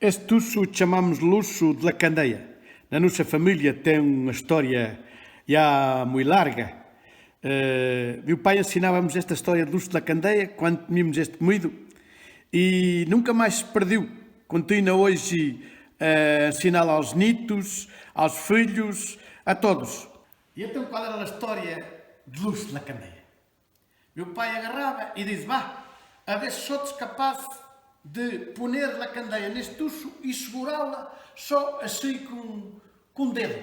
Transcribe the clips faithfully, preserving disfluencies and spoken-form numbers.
Este usu chamamos-lhe usu de la candeia. Na nossa família tem uma história já muito larga. Eh, meu pai ensinava-nos esta história de l'uso de la candeia quando tínhamos este miúdo e nunca mais se perdeu. Continua hoje a ensiná-la aos netos, aos filhos, a todos. E então qual era a história de l'uso de la candeia? Meu pai agarrava e dizia: "Vá, a ver se sodes capaz de poner la candeia neste uso e segurá-la só assim com, com o dedo,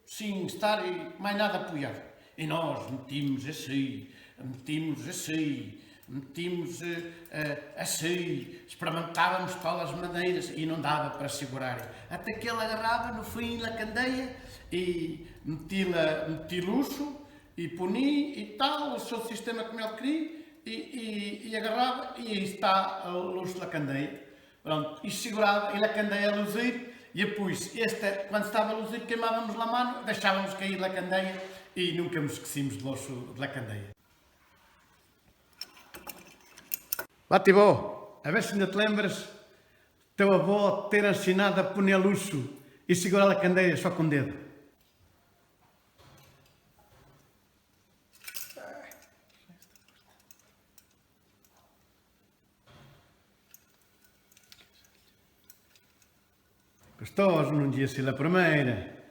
sem estar mais nada apoiado." E nós metíamos assim, metíamos assim, metíamos eh, eh, assim, experimentávamos todas as maneiras e não dava para segurar. Até que ele agarrava no fim la candeia e meti-la, meti l'uso e poni e tal, o seu sistema como ele queria, e, e, e agarrava, e aí está o luxo da candeia. Pronto, e segurava, e a candeia a luzir, e depois, esta, quando estava a luzir, queimávamos a mão, deixávamos cair a candeia, e nunca nos esquecíamos do luxo da candeia. Lá, tio avô, a ver se ainda te lembras, teu avô ter ensinado a poner luxo e segurar a candeia só com o dedo. Gostoso, não devia ser a primeira.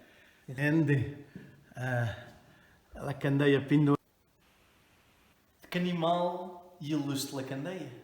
Ende, ah, a candeia pendura. De que animal ia luxo de la candeia?